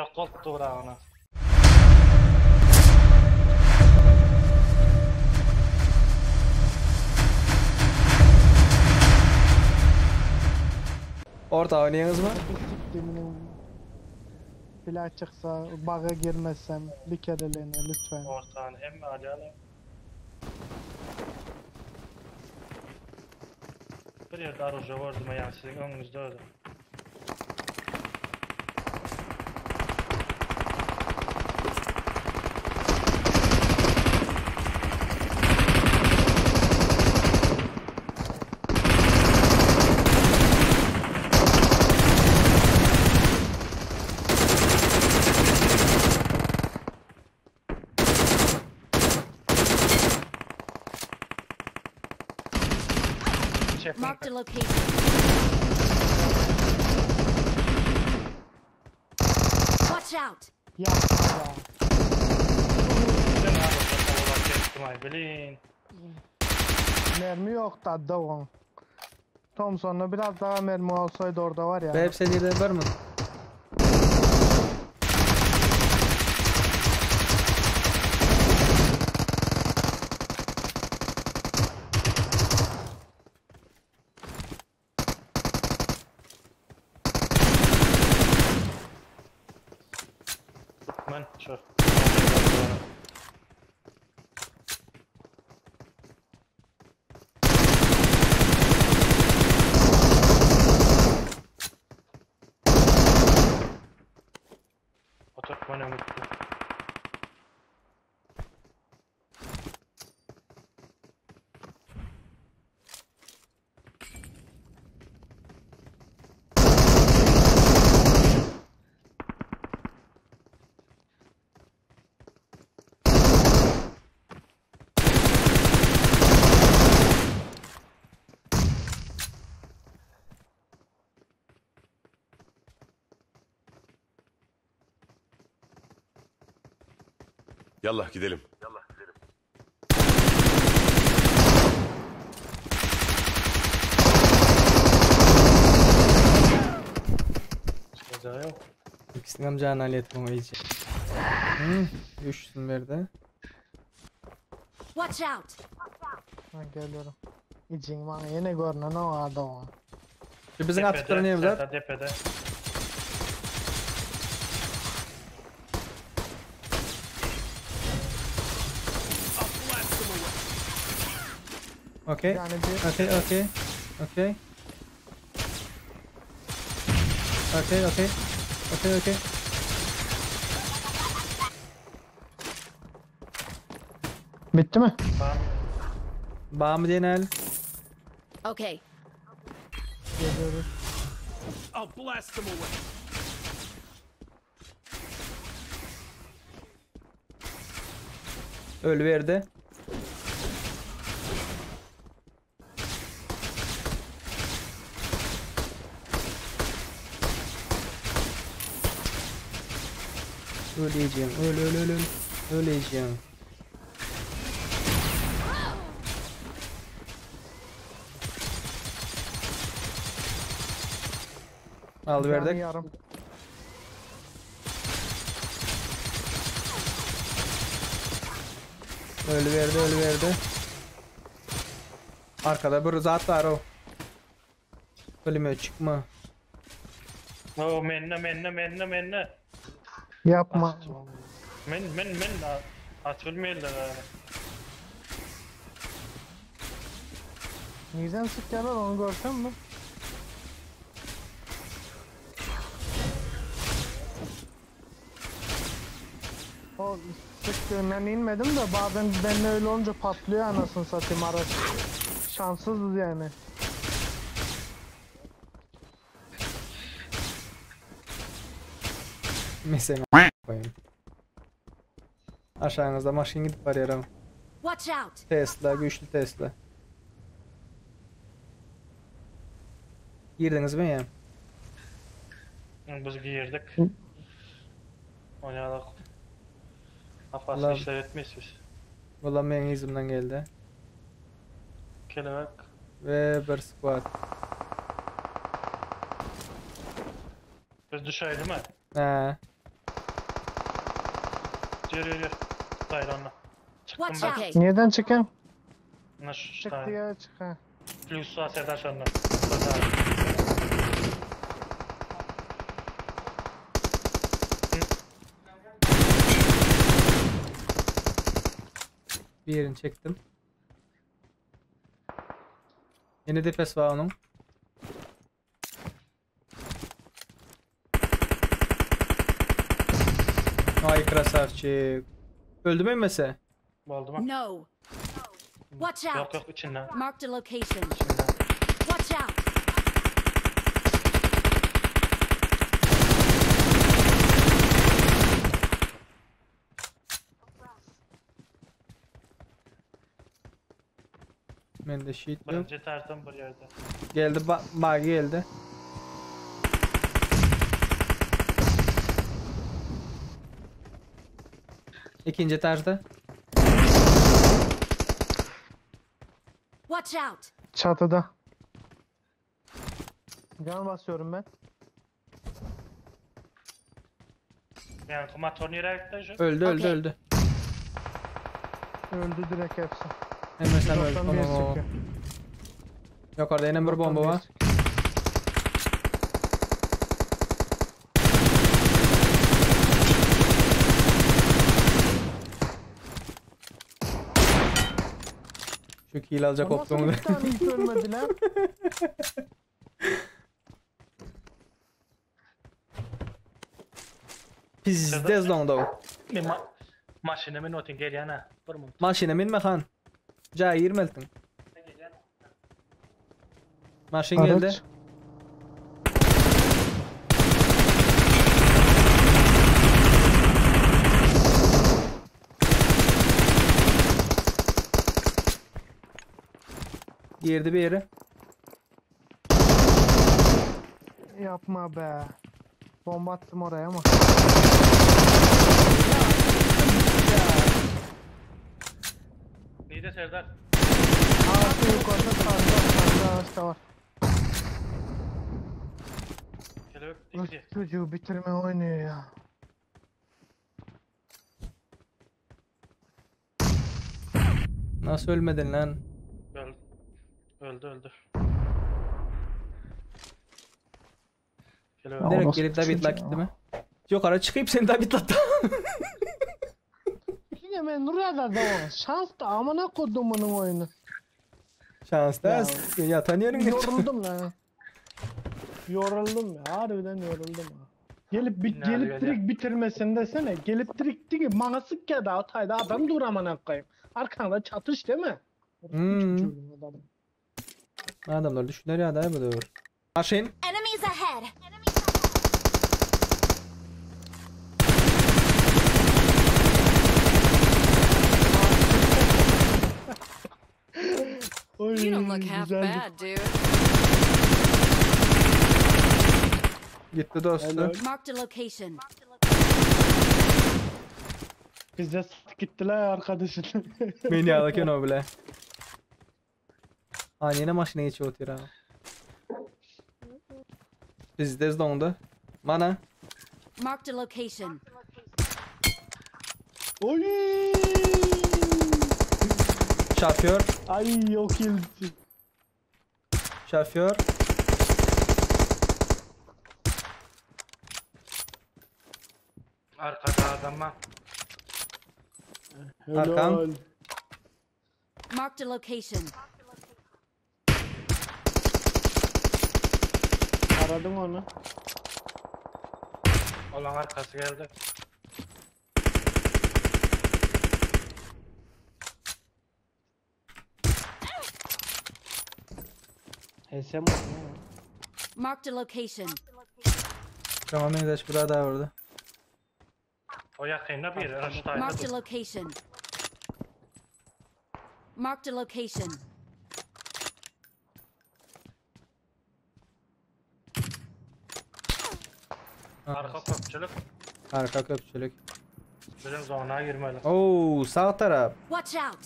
Ýok bolup dur agana. Orta oýnaýaňyzmy? Siktiminiň Silah çyksa baga girmezsem bir kereliğine lütfen. Ortany hemme alýarlar. Bir ýerde oruža gördüm ýa siziň öňüňizde özi. Marked a location. Watch out! Yapma ya. Blin. Mermi yok da doğun. Thompson'la biraz daha mermi olsaydı orada var ya. Be hepsi yerden var mı? Men şu. Oturtman ömürtü. Yallah gidelim. Ceza yok. İkisini hem canı halletmem iyice. Üçsün verdi. Watch out! Ben geliyorum. İçin bana yine görünen o adam. Şu bizim attıkları neyimiz var? Serdar Tepede. Okey. Yani bir Okey, okey. Okey. Okey, okey. Okey, okey. bitti mi? Tamam. Bağımı diyen el. Okay. Geliyoruz. I'll blast them away. Ölü verdi. Öleceğim. Öl öl öl öl. Öleceğim. Aldı Yani verdik. yarım. Ölü verdi, ölü verdi. Arkada bir zat var o. Ölüme çıkma. O menne menne menne menne. Yapma. Men men men açılmıyorlar yani. Neden sıkıyorlar onu görsem mi? O sıktığından inmedim de bazen ben öyle olunca patlıyor anasını satayım araç. Şanssızız yani. Mesela koyayım. Aşağınızda maşin gidip var yaram. Watch out! Tesla, güçlü Tesla. Girdiniz mi ya? Biz girdik. Oynadık. Afasını Ulan. işler etmeyiz biz. Ulan benim izimden geldi. Kelebek. Ve bir squad. Biz düşeydi mi? He. Ýör ýör ýör. Daýlanma. Çykdym Watch ben. out. Nireden çykan? Na şu Çık tane. diye çık ha. Plus var Serdar şonda. Serdar. Bir yerini çektim. Yeni defes var onun. Ay krasavçik. Öldü mü emmese? Boldu mu? No. Watch Yok out. yok içinden. Marked a location. İçinden. Watch out. Mende shit yok. Birinci tarzdan bir yerde. Geldi ba bagi geldi. İkinci etajda. Watch out. Çatıda. Can basıyorum ben. Yani motor nereye gitti şu? Öldü öldü Okey. öldü. Öldü direkt hepsi. Hemen sen öldü. 191 Tamam tamam. sıkıyor. Yukarıda yine bir bomba var. 191 sıkıyor. Şu kill alacak O Nasıl koptum. bir tane hiç ölmedi lan? Pizdez lan da. Bir ma maşına min otin gel yana. Bir minut. Maşina minme han. Cay girmeltin. Maşin geldi. Araç. Girdi bir yere. Yapma be. Bomba attım oraya ama. Neydi Serdar? Ağaçta yukarıda sağda sağda ağaç da var. Kelebek Rus dikti. çocuğu bitirme oynuyor ya. Nasıl ölmedin lan? Öldü. Öldü öldü. Kelebek. Ya Direkt orospu gelip de çocuğu bitla ya. gitti mi? Yukarı çıkıp seni de bitlattı. Yine ben burada da o. Şans da amına kodumunun oyunu. Şans Ya. da ya tanıyorum ya. Yoruldum lan. Yoruldum ya. Harbiden yoruldum ha. Gelip bit, Ne gelip hadi direkt bitirmesin desene. Gelip direkt değil bana sık ya da atayda adam dur amına koyayım. Arkanda çatış değil mi? Orospu Hmm. çocuğu adam. Adamlar düşünür ya da bu doğru. Maşin. Enemies ahead. Oy, You don't look half güzeldi. bad, dude. Gitti dostu. Helal. Marked a location. Bize sık gittiler arkadaşın. Beni alakın o bile. Ha yine maşına geçiyor otur ha. Pizdez dondu. Mana. Marked a location. Oy! Şoför. Ay yok ildi. Şoför. Arkada adam var. Arkam. Helal. Marked a location. Aradım onu. Olan arkası geldi. HSM oldu. Marked a location. Tamam meňzeş bir daha orada. O yakında bir. Şu Marked a location. Marked a location. Arka köpçülük. Arka köpçülük. Bizim zonaya girmeli. Oo sağ taraf. Watch out.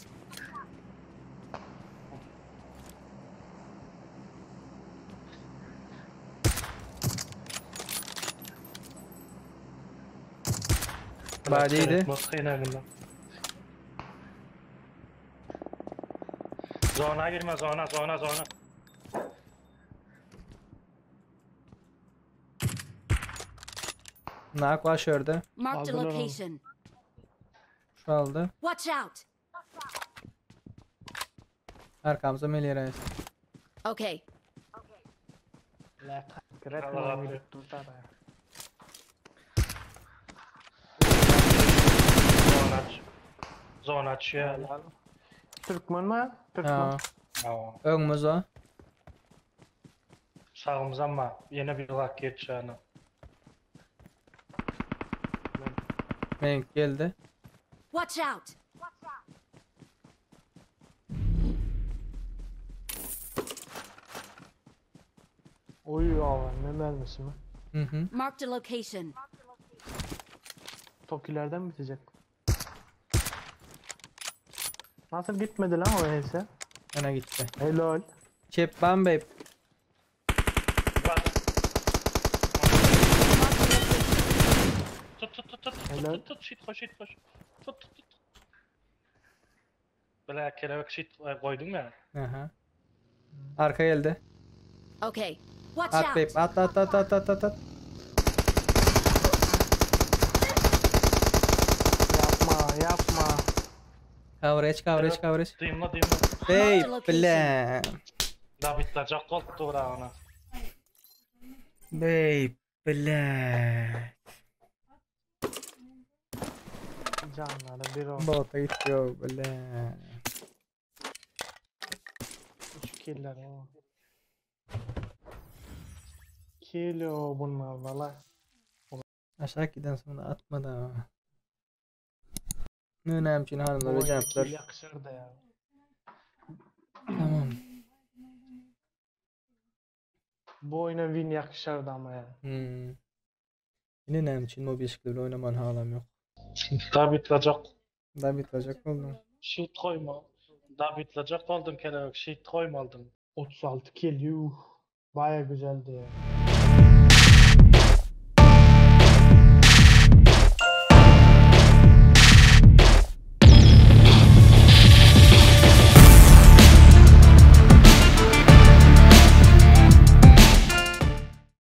Badiydi. Kynagynda. Zona girme zona zona zona. Nak var şurada. Marked a Aldılar onu. location. Şu aldı. Watch out. Arkamıza Melih Okay. Allah abi. Zona aç. Zona açıyor. Türkmen mi? Türkmen. Ha. Tamam. Öňümüz o. Sağımız ama yine bir lak geçeceğini. Menk geldi. Watch out. Uyuyor abi ne mermisi mi? Hı hı. Marked a location. Tokilerden bitecek. Nasıl gitmedi lan o hese? Öne gitti. Helal. Çep Bambey. Bak. Marked a location. Tut tut tut tut tut Helal. tut tut şit koş şit koş. Tut tut tut. Böyle kelebek şit koydun ya. Aha. Arka geldi. Okay. Watch At out. babe at at at at at at at. Yapma yapma. Coverage coverage coverage. Dıyımla dıyımla. Babe bile. David koltuğu ona. Babe bile. Canları bir o. Bota gidiyor bile. 3 killer o. Kilo bunlar valla. Aşağı giden sonra atma da. Ne önemli için hanımlar Bu ve oyuna cevaplar. kill yakışır da ya. Tamam. Bu oyuna win yakışırdı ama ya. Hmm. Yine önemli için mobil işleri oynaman halam yok. David Da bitecek oldum. Şit koyma. David oldun kelebek şit koymadın. 36 kill yuh. Baya güzeldi ya.